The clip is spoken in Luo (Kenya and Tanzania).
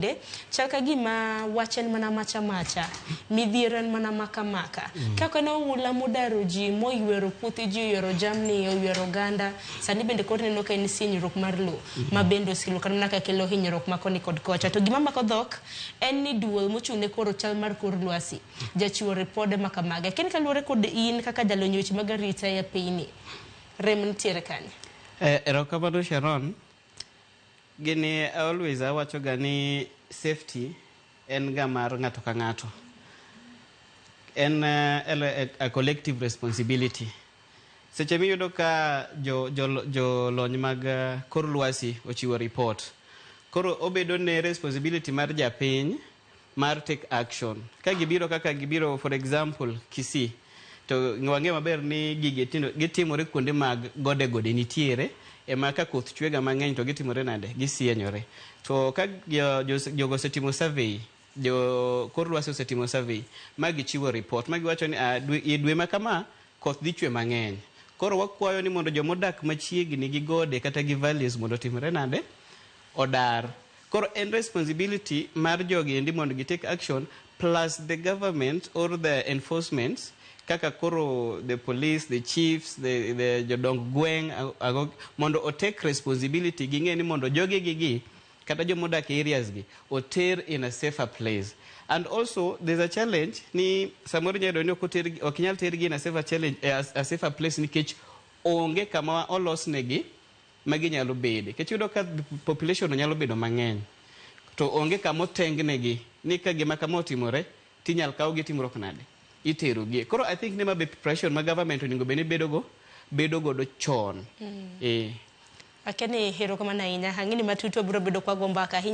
Bende chal ka gima wach en mana macha macha, midhiero en mana maka maka. Kaka en oula modaro ji, moywero puothe ji, oywero jamni, oywero oganda, sani bende koro ineno ka en sienyruok mar lowo ma bende osekelo kata mana ka kelo hinyruok ma koni kod kocha. To gima mako dhok en ni duol mochung' ne koro chal mar kor lwasi jachiwo ripode ma kamago. Lakini kaluwore kod in kaka jalony e weche mag arita e pinyni, rem nitiere kanye? Erokamano Sharon. Gini always awacho ga ni safety en ga mar ng'ato ka ng'ato. En a collective responsibility. Seche miyudo ka jolony mag kor lwasi ochiwo report, koro obedo ne responsibility mar japiny mar take action. Ka gibiro kaka gibiro, for example, Kisii, to wang'eyo maber ni gigi tindo gitimore kuonde mag gode gode nitiere ema ka koth chwe ga mang'eny to gitimore nade?Gisienyore. To ka jogo osetimo survey, jo kor lwasi osetimo survey ma gichiwo report ma giwacho ni e dwe ma kama koth dhi chwe mang'eny. Koro wakwayo ni mondo jomodak machiegni gi gode kata gi valleys mondo otimre nade? Odar. Koro en responsibility mar jogi endi mondo gi take action, plus the government or the enforcement, kaka koro the police, the chiefs, the jodong gweng' mondo o take responsibility, ging'e ni mondo jogi gi kata jomodak e areas gi oter in a safer place. And also there's a challenge ni samoro inyalo yudo ni ok inyal tergi in a safer challenge, a safer place, nikech onge kama olosnegi ma ginyalo bede. Nikech iyudo ka population nyalo bedo mang'eny to onge kama otengnegi ni ka gima kama otimore tinyal kawgi timruok nade, iterogie. Koro I think ni ma be preparation ma government onego bed ni bedo godo chon. Akia ni erokamano ahinya. Ang'e ni matut wabiro bedo kwa go mbaka ahinya.